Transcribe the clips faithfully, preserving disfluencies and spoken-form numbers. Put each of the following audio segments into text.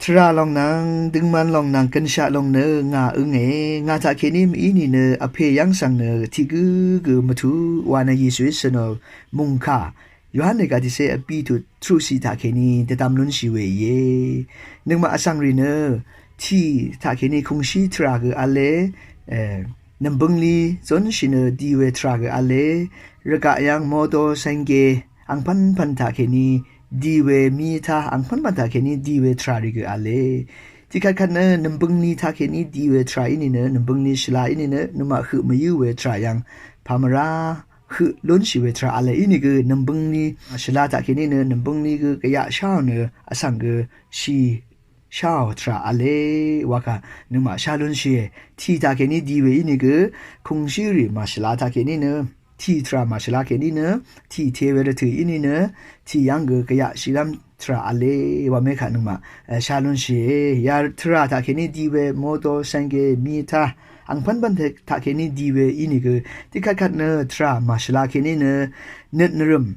Tvrà lòng nvng døngman lòng nvng gønshaq lòng nø ngà ønge, ngà taqkèní mv-í nìnø vpè yv́ng svng nø tiq gǿ gø mvtuq wa nø Yesuí shø̀nò mùngkà Yohan règà tiqcé vbí tuq truqciq taqkèní dvdvm lúnshì we íe. Nøngmaq vsvng rì nø tì taqkèní kùngshí tvrà gø v̄le, e, nv̀mbøngli zónshì nø di we tvrà gø v̄le, rvgaq yv́ng motor senge angpv́npv̀n taqkèní di we, mí tá angpv́npv̀n taqkèní di we tvrà rì gø v̄le. Tiqkvtkvt nø nv̀mbøngli taqkèní di we tvrà í nìnø, nv̀mbøngli shvla í nìnø, nøngmaq høq mvyǿ we tvrà yv́ng pàmvrá høq lúnshì we tvrà v̄le í nìgø, nv̀mbøngli shvla taqkèní nø nv̀mbøngli gø gvyaq sháò nø vsvng gø shì sháò tvrà v̄le wakà nøngmaq shá lúnshìe. Tì taqkèní di we í nìgø, kùngshí rì màshvla taqkèní nø, tì tvrà màshvla kèní nø, tì te we rvtø̀ í nìnø, tì yv́ng gø gvyaq shìlv́m tvrà v̄le wa mekaq nøngmaq, e, shá lúnshìe. Ya tvrà taqkèní di we motor senge mí tá angpv́npv̀n taqkèní di we í nìgø, tiqkvtkvt nø tvrà màshvla kèní nø nøt nvrø̀m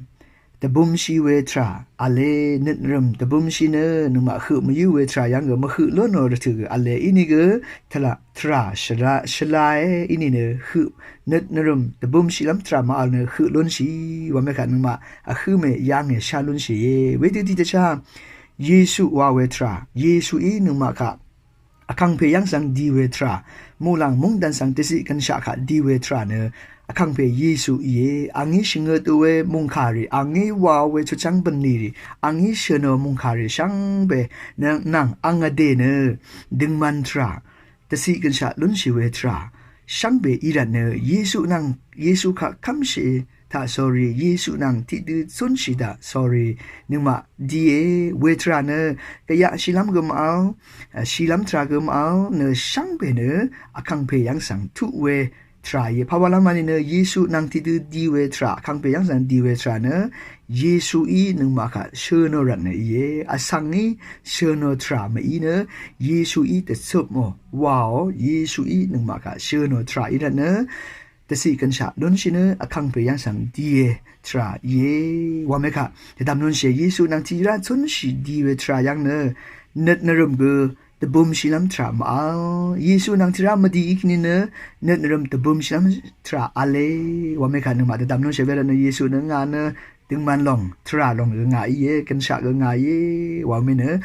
dvbumshi we tvrà v̄le. Nøt nvrø̀m dvbumshi nø nøngmaq høq mvyǿ we tvrà yv́ng gø mvhøq lónò rvtø̀ gø v̄le í nìgø, tvrà, tvrà shvla, shvlae í nìnø høq nøt nvrø̀m dvbumshilv́m tvrà màvl nø høq lúnshì wa mekaq nøngmaq vhǿ mè yv́nge shá lúnshìe. Wedø tiqdvchá Yesu wa we tvrà, Yesuí nøngmaq kaq vkàngpè yv́ng svng di we tvrà, muqlàng mungdv̀n svng dvciq gønshaq kaq di we tvrà nø vkàngpè Yesu íe. Angí shvngøt we mùngkà rì, angí wa we chutchv́ng bv̀nlì rì, angí shø̀nò mùngkà rì shvngbe nø nvng ang vdè nø døngman tvrà, dvciq gønshaq lúnshì we tvrà shvngbe í rvt nø Yesu nvng, Yesu kaq kv́mshì taq sórí, Yesu nvng tiqdø zúnshì taq sórí, nøngmaq die we tvrà nø gvyaq shìlv́m gø màvl, e, shìlv́m tvrà gø màvl nø shvngbe nø vkàngpè yv́ng svng tuq we tvrà íe. Pàwàlv́m vní nø Yesu nvng tiqdø di we tvrà, vkàngpè yv́ng svng di we tvrà nø Yesuí nøngmaq kaq shø̀nò rvt nø íe. Vsvngí shø̀nò tvrà mv-í nø Yesuí dvcøpmò waò, Yesuí nøngmaq kaq shø̀nò tvrà í rvt nø dvciq gønshaq lúnshì nø vkàngpè yv́ng svng die tvrà íe wa mekaq dvdvm lúnshìe. Yesu nvng tiqrá zúnshì di we tvrà yv́ng nø nøt nvrø̀m gø dvbumshilv́m tvrà màvl. Yesu nvng tiqrá mvdi í kèní nø nøt nvrø̀m dvbumshilv́m tvrà v̄le wa mekaq nøngmaq dvdvm lúnshìe. Wervt nø Yesu nø ngà nø døngman lòng, tvrà lòng gø ngà íe, gønshaq gø ngà íe wa mè nø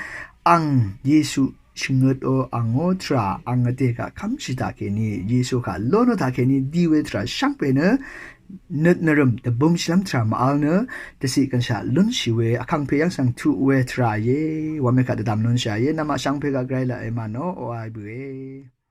ang Yesu shvngøtò angò tvrà ang vdè kaq kv́mshì taqkèní, Yesu kaq lónò taqkèní di we tvrà shvngbe nø nøt nvrø̀m dvbumshilv́m tvrà màvl nø dvciq gønshaq lúnshì we vkàngpè yv́ng svng tuq we tvrà íe wa mekaq dvdvm lúnshìe. Nøngmaq shvngpè kaq gvray laq èmà nò oqà bø̀e.